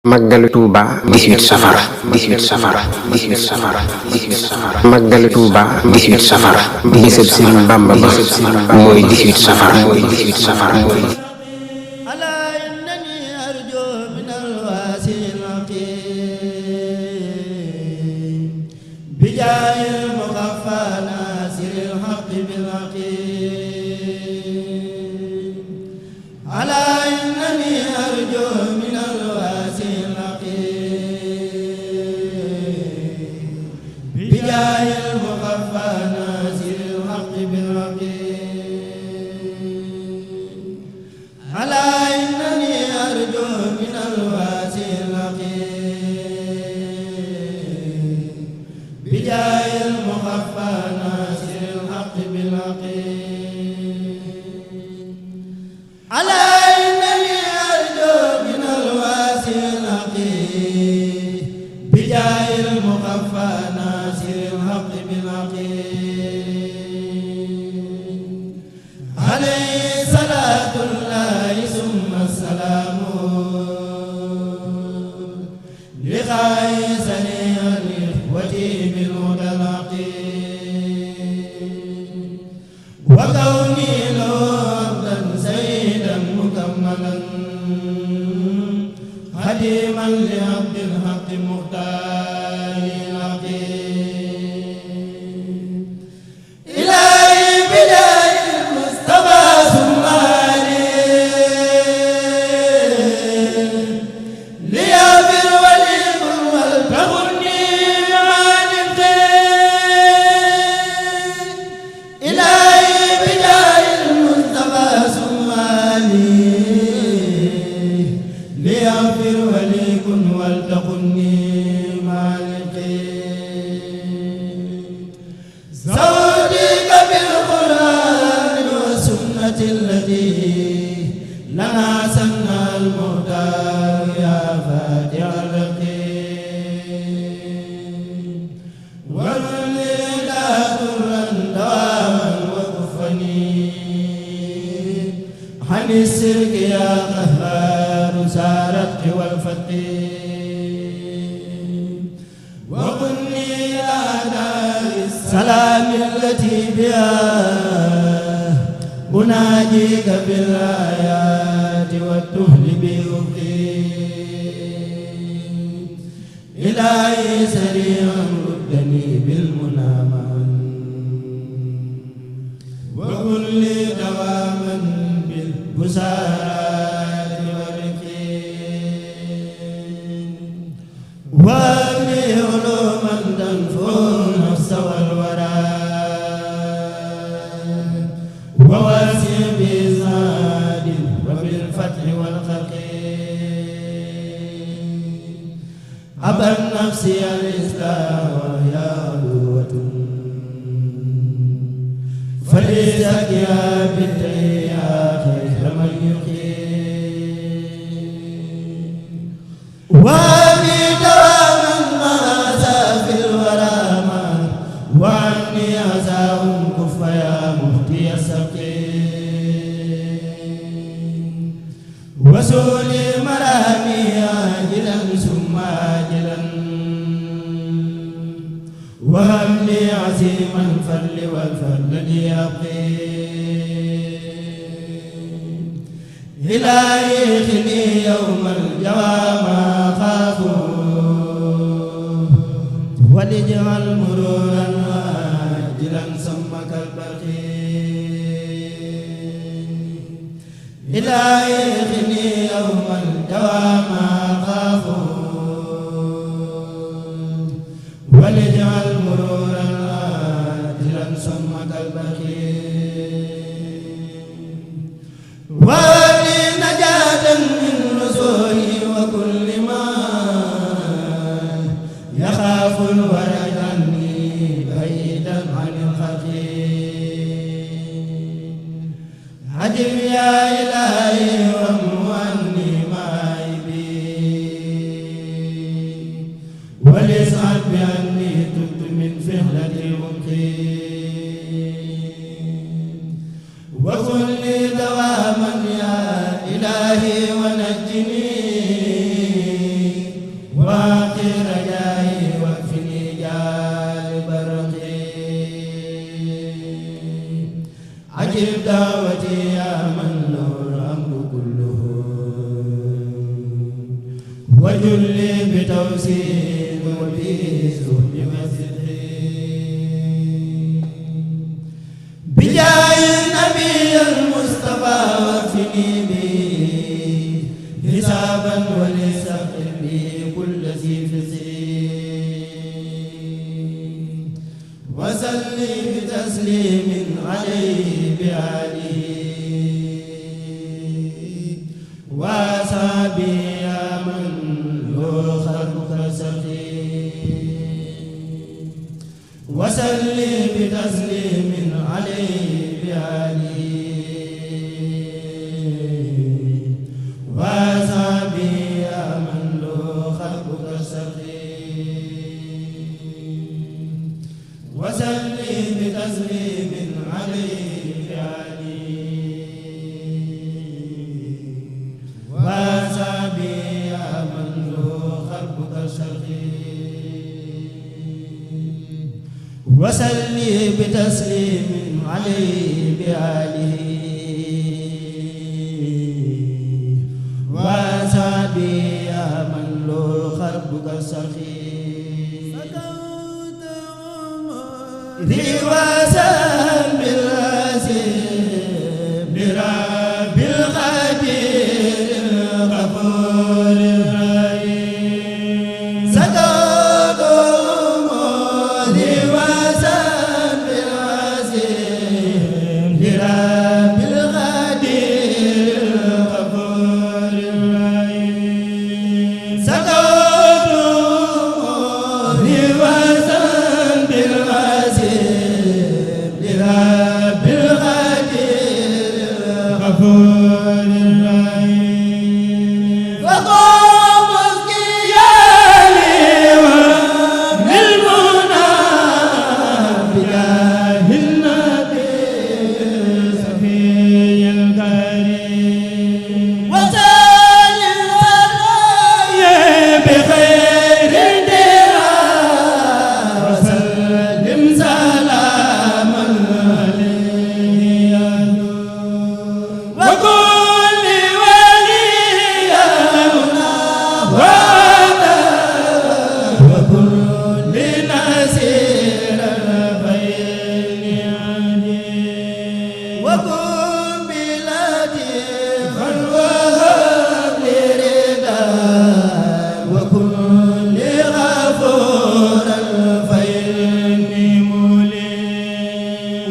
Màggalu Tuuba 18 safara 18 safara 18 safara 18 safara Màggalu Tuuba 18 safara bisub Sëriñ Bamba ba mooy 18 safara mooy 18 safara وكل دواما يا إلهي ونجني وجل بتوسيل وبزهد وصدق بجاه النبي المصطفى وفني به حسابا ولسخر به كل ذي فزع وسلم بتسليم عليه بآله وأصحابه يا من له خلقك سخير وسلم بتسليم عليه بآله وأصحابه يا من له خلقك سخير وسلم بتسليم عليه بآله وأصحابه يا من له خلقك سخير وسلم بتسليم عليه بآله وأصحابه يا من له خلقك سخير ذي وسلم بالعزيم برب القدير الغفور الرحيم سكوت ذي وسلم بالعزيم برب القدير الغفور الرحيم سكوت ذي وسلم بالعزيم برب القدير الغفور الرحيم وقوم الكيالي وبالمنى بجاه النبي الصفي الكريم وسلم عليه بخير الدرا وسلم سلاما عليه يا نور وكل ولي هنا وهذا وكل نسير الخير عليه وكن بلادي وهب لرضا وكن لغفور الخير مولي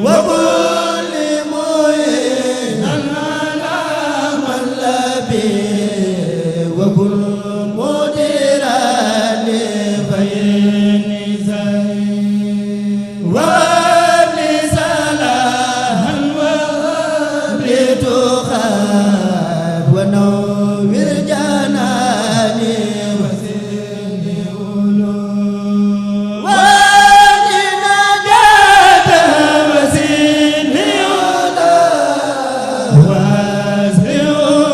وكل معين على من لبي وكل مديرا لخير زين وهب لي صلاحا وهب لي تقى ونور جناني وزدني علوم وهب لي نجاة وزدني هدى واسع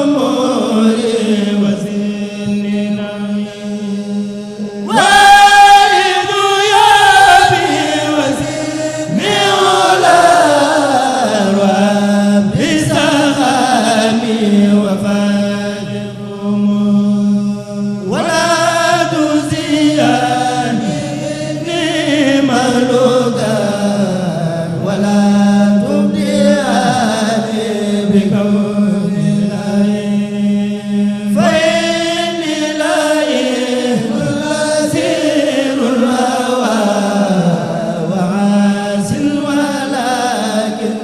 أموري وزدني نعيم وارد يابي وزدني علا وهب لي سخامي وفاجر أمور ولا تزياني ملوكا ولا تبدعني بكون العين فإني لئيم أسير الهوى وعاس ولكن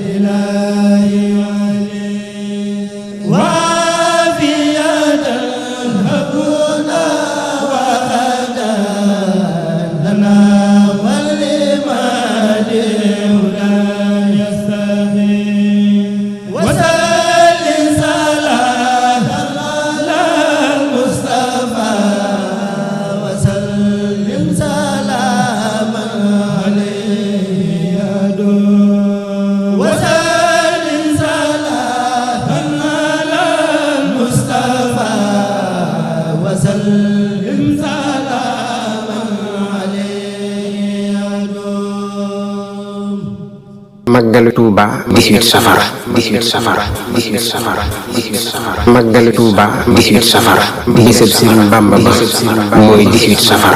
إلهي عليم وعافية هبنا وغدا لنا ولمن لا يستقيم وسلم سلام على المصطفى وسلم سلاما عليه يا دور وسلم سلام على المصطفى وسلم سلاما عليه يا دور Màggalu Tuuba 18 safar 18 safar 18 safar 18 safar Màggalu Tuuba 18 safar bisub Sëriñ Bamba ba mooy 18 safar